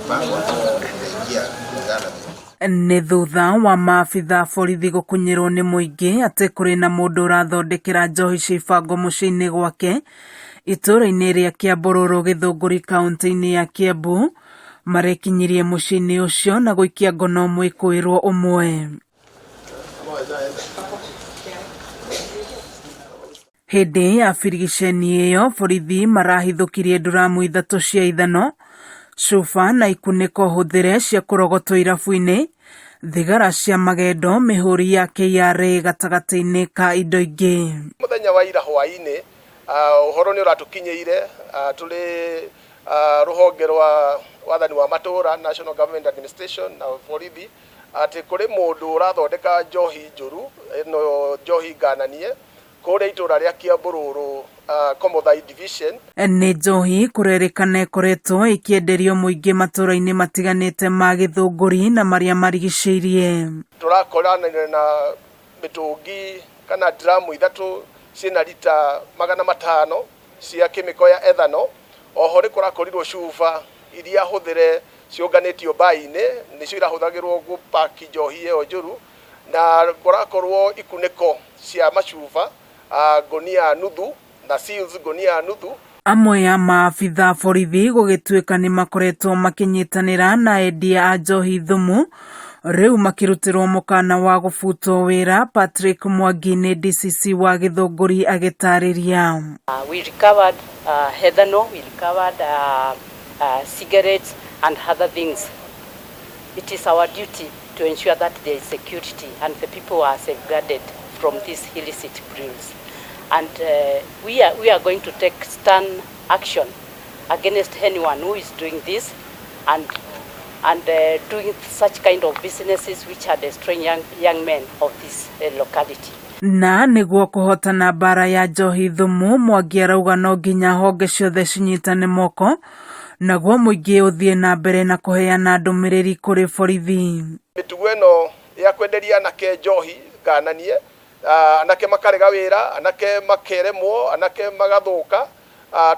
Mĩbango ĩingia kũringana na Nĩ thutha wa maabitha a borithi gũkunyĩrwo nĩ mũingĩ atĩ kũrĩ na mũndũ ũrathondekera njohi cia ibango mũciĩ-inĩ gwake itũũra-inĩ rĩa Kĩambururu Gĩthũngũri kaũntĩ-inĩ ya Kĩambu, marekinyirie mũciĩ-inĩ ũcio na gũikia ngono mwĩkũĩrwo ũmwe. Hĩndĩ ya birigiceni ĩyo borithi marahithũkirie nduramu ithatũ cia ithano, cuba na ikunĩko hũthĩre cia kũrogotwo irabu-inĩ, thigara cia magendo, mĩhũri ya KRA gatagatĩ-inĩ ka indo ingĩ. Mũthenya wa ira hwaĩ-inĩ ũhoro nĩ ũratũkinyĩire tũrĩ rũhonge rwa wathani wa matũra, National Government Administration na borithi, atĩ kũrĩ mũndũ ũrathondeka njohi njũru, ĩno njohi ngananie, kũrĩa itũra rĩa Kiambururu, Komothai Division. Nĩ njohi kũrerĩkana ĩkoretwo ĩkĩenderio mũingĩ matũra-inĩ matiganĩte ma Gĩthũngũri na marĩa marigicĩirie. Tũrakoranire na mĩtũngi kana dramu ithatũ ciĩna rita 500 cia kĩmĩko ya ethanol. Oho nĩ kũrakorirwo cuba iria hũthĩre ciũnganĩtio mbaĩ-inĩ, nĩcio irahũthagĩrwo gũpaki njohi ĩyo njũru, na kũrakorwo ikunĩko cia macuba ngũnia nuthu na seals ngũnia nuthu. Amwe a maabitha a borithi gũgĩtuĩka nĩ makoretwo makĩnyitanĩra na endia a njohi thumu, rĩu makĩrutĩrwo mũkana wa gũbutwo wĩra, Patrick Mwangi nĩ DCC wa Gĩthũngũri agĩtarĩria. We recovered ethanol, we recovered cigarettes and other things. It is our duty to ensure that there is security and the people are safeguarded from these illicit brews. And we are going to take stern action against anyone who is doing this and doing such kind of businesses which are destroying young men of this locality. Na nĩguo kũhotana mbara ya njohi thumu, Mwangi arauga no nginya honge ciothe cinyitane moko naguo mũingĩ ũthiĩ na mbere na kũheana ndũmĩrĩri kũrĩ borithi. Mĩtugo ĩno ya kwenderia anake njohi ngananie, anake makarega wĩra, anake makeremwo, anake magathũka,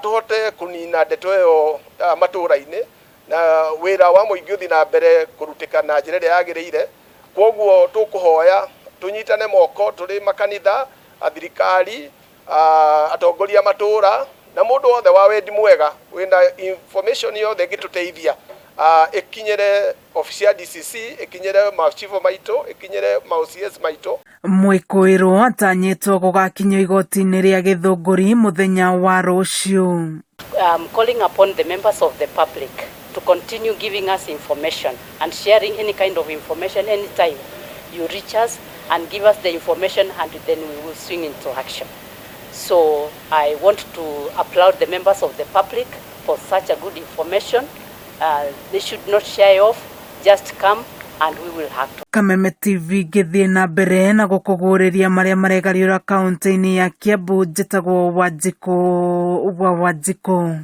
tũhote kũnina ndeto ĩyo matũra-inĩ na wĩra wa mũingĩ ũthiĩ na mbere kũrutĩka na njĩra ĩrĩa yagĩrĩire. Koguo tũkũhoya tũnyitane moko tũrĩ makanitha, thirikari, atongoria a matũra na mũndũ wothe wa wendi mwega wĩna information yothe ĩngĩtũteithia, ĩkinyĩre obici ya DCC, ĩkinyĩre macibũ maitũ, ĩkinyĩre ma OCS maitũ. Mwĩkũĩrwo atanyĩtwo gũgakinyio igoti-inĩ rĩa Gĩthũngũri mũthenya wa rũciũ. I'm calling upon the members of the public to continue giving us information and sharing any kind of information anytime you reach us and give us the information, and then we will swing into action. So I want to applaud the members of the public for such a good information. They should not shy off, just come and we will act. Kameme TV ngĩthiĩ na mbere na gũkũguũrĩria marĩa maregariũra kaũntĩ-inĩ ya Kiambu, njĩtagwo Wanjikũ wa Wanjikũ.